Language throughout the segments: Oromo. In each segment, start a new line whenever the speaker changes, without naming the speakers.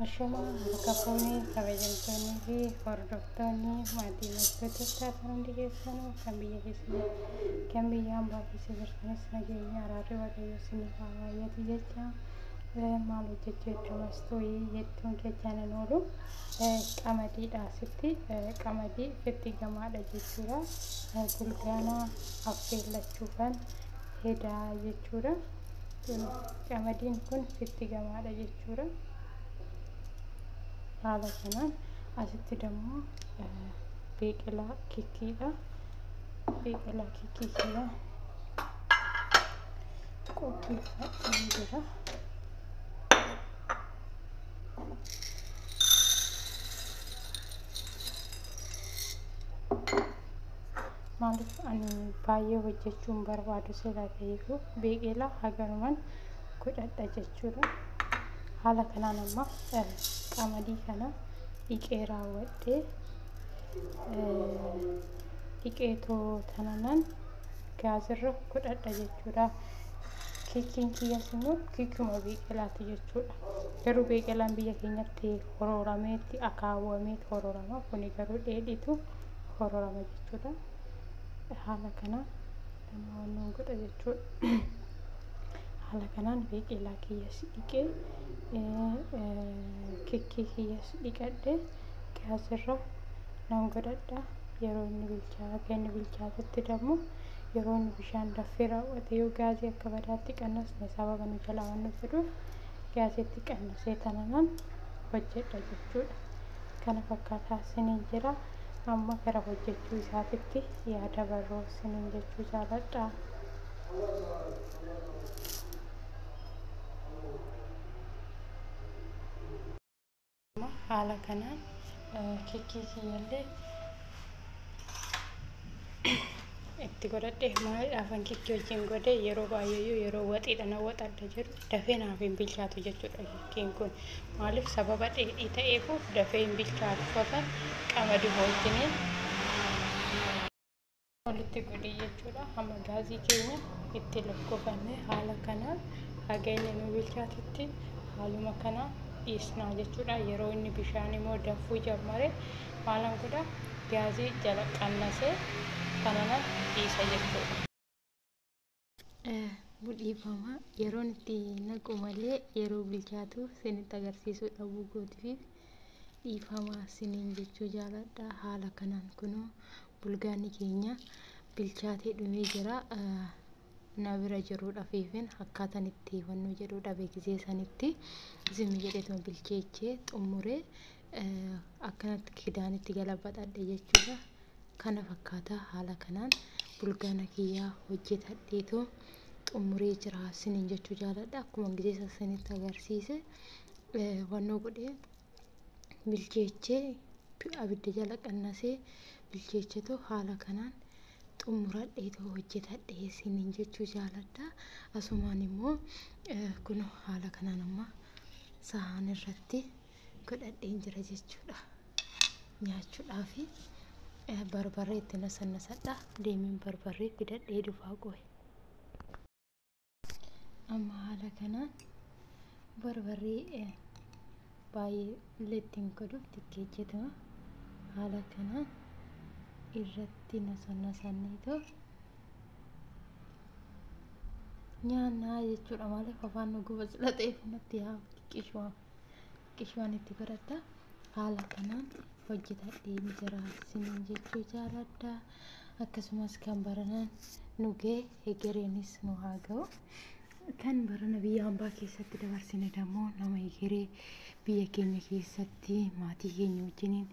Ashamaa harka fuunee kabajamtoonnii fi hordoftoonni maatii Mastuu taatan hundi keessanuu kan biyya keessanii kan biyya hambaa keessa jirtanis nageenya araarri Waaqayyoo isiniif haa baay'atu jecha. Maal hojjechuu hedduu Mastuu jettuun kechaan hin oolu. Qamadiidha asitti, qamadii fitti gamaadha jechuudha. Bulgaana affeellachuufan hedaa jechuudha. Qamadiin kun fitti gamaadha jechuudha. Haala kanaan asitti dammoo biqilaa kikkiidha. Biqilaa kikkii kana qopheeffadheen jira. Maaliif ani baay'ee hojjechuu hin barbaadu sila ta'eefu biqilaa haganuman godhadha jechuudha. Haala kanaan amma qamadii kana dhiqee raawwadhee dhiqee tananan gaazirra godhadha jechuudha. Kikkiin kiyyas immoo kikkuma biqilaati jechuudha. Garuu biqilaan biyya keenyatti horoorameetti akaawwameetti horoorama. Kuni garuu dheedhiitu horoorama jechuudha. Haala kanaan nama wannan godha jechuudha. Haala kanaan biqilaa kiyyas dhiqee, kikkii kiyyas dhiqadhee gaazirra nan godhadha. Yeroo inni bilchaa akka inni bilchaatutti dammoo yeroo inni bishaan danfee raawwate yoo gaazii akka badaatti qannasne sababa nu jalaa waan nu fedhuuf gaaziitti qannasee tananan hojjedha jechuudha. Kana fakkaataa isiniin jira. Amma gara hojjechuu isaatitti yaada barroo isiniin jechuu jaaladha. Haala kanaan kikkii kiyyallee itti godhadhe. Maaliidhaafan kikkii wajjin godhe? Yeroo baay'eeyyuu yeroo waxiidha na waxadha jedhu dafee naaf hin bilchaatu jechuudha kikkiin kun. Maaliif? Sababa dheedhii ta'eefu dafee hin bilchaatu. Fatan qamadii wajjiniin walitti godhe jechuudha. Hamma gaazii keenya itti lakkoofannee haala kanaan haga inni nu bilchaatutti haaluma kanaan dhiisnaa jechuudha. Yeroo inni bishaan immoo danfuu jammare maalan godha? Gaazii jala qannasee kanana dhiisa jechuudha. Budhiifama yeroon itti naqu malee yeroo bilchaatu isinitti agarsiisuu dhabuu gootiif dhiifama isiniin jechuu jaaladha. Haala kanaan kunoo bulgaanni keenya bilchaatee dhumee jira. Na bira jiruudhaafin akkaataan itti wannoo jedhu dhabe gisee sanitti zimmi jedheetuma bilcheechee xumuree akkanatti kidaanitti galabaxadhe jechuudha. Kana fakkaataa haala kanaan bulgaana kiyyaa hojjetadheetoo xumuree jira isiniin jechuu jaaladha. Akkuma gisee isinitti agarsiise wannoo godhee bilcheechee abidda jala qannasee bilcheechetoo haala kanaan xumuradheetoo hojjetadhee isiniin jechuu jaaladha. Asumaan immoo kun haala kanaan amma sahaan irratti godhadheen jira jechuudha. Nyaachuudhaaf barbarree itti nasannasadha. Deemeen barbarree fidadhee dhufaa qoye. Amma haala kanaan barbarree baay'ee illee ittiin godhuuf xiqqeechetuma haala kanaan irratti nasannasanneetoo nyaannaa jechuudha. Maaliif afaan nu guba sila ta'eef natti yaa xiqqishumaan itti godhadha. Haala kanaan hojjetadheen jira isiniin jechuu jaaladha. Akkasumas kan baranaan nu ga'e egereenis nu haa ga'u. Kan barana biyya hambaa keessatti dabarsine dammoo nama egeree biyya keenya keessatti maatii keenya wajjiniin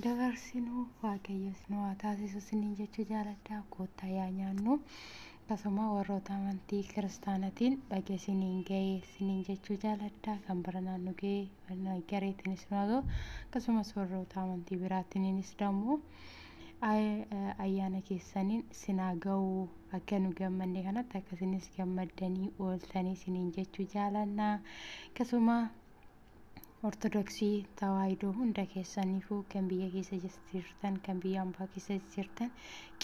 dabarsinu Waaqayyos nu haa taasisu isiniin jechuu jaaladha. Koottaa yaa nyaannu. Akkasuma warroota amantii kiristaanatiin baga isiniin ga'e isiniin jechuu jaaladha. Kan baranaan nu ga'e egereetiinis nu haa ga'u. Akkasumas warroota amantii biraatiinis dammoo ayyaana keessaniin isin haa ga'u. Akka nu gammanne kanatti akkasinis gammaddanii ooltanii isiniin jechuu jaalanna. Akkasuma Ortodoksii Tawaahidoo hunda keessaniifuu, kan biyya keessa jirtan, kan biyya ambaa keessa jirtan,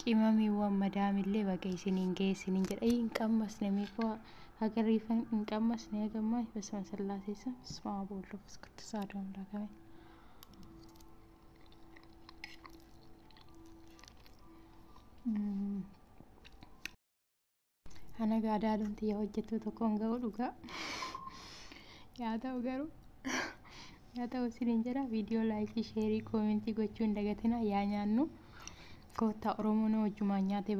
qimamiiwwan madaamillee baga isiniin ga'e isiniin jedha. Hin qammasne meeqoo hagarriifan hin qammasne hagammaa basma sillaaseessa basma አብ ወወልድ ወመንፈስ ቅዱስ አሐዱ አምላክ አሜን። Ana gaadaaluun tiyya hojjettuu tokkoon ga'u dhugaa. Yaa ta'u garuu yaa ta'u isiniin jedha. Viidiyoo laayikii, sheerii, koomentii gochuu hin dagatinaa. Yaa nyaannu, koottaa, Oromoon wajjumaan nyaatee.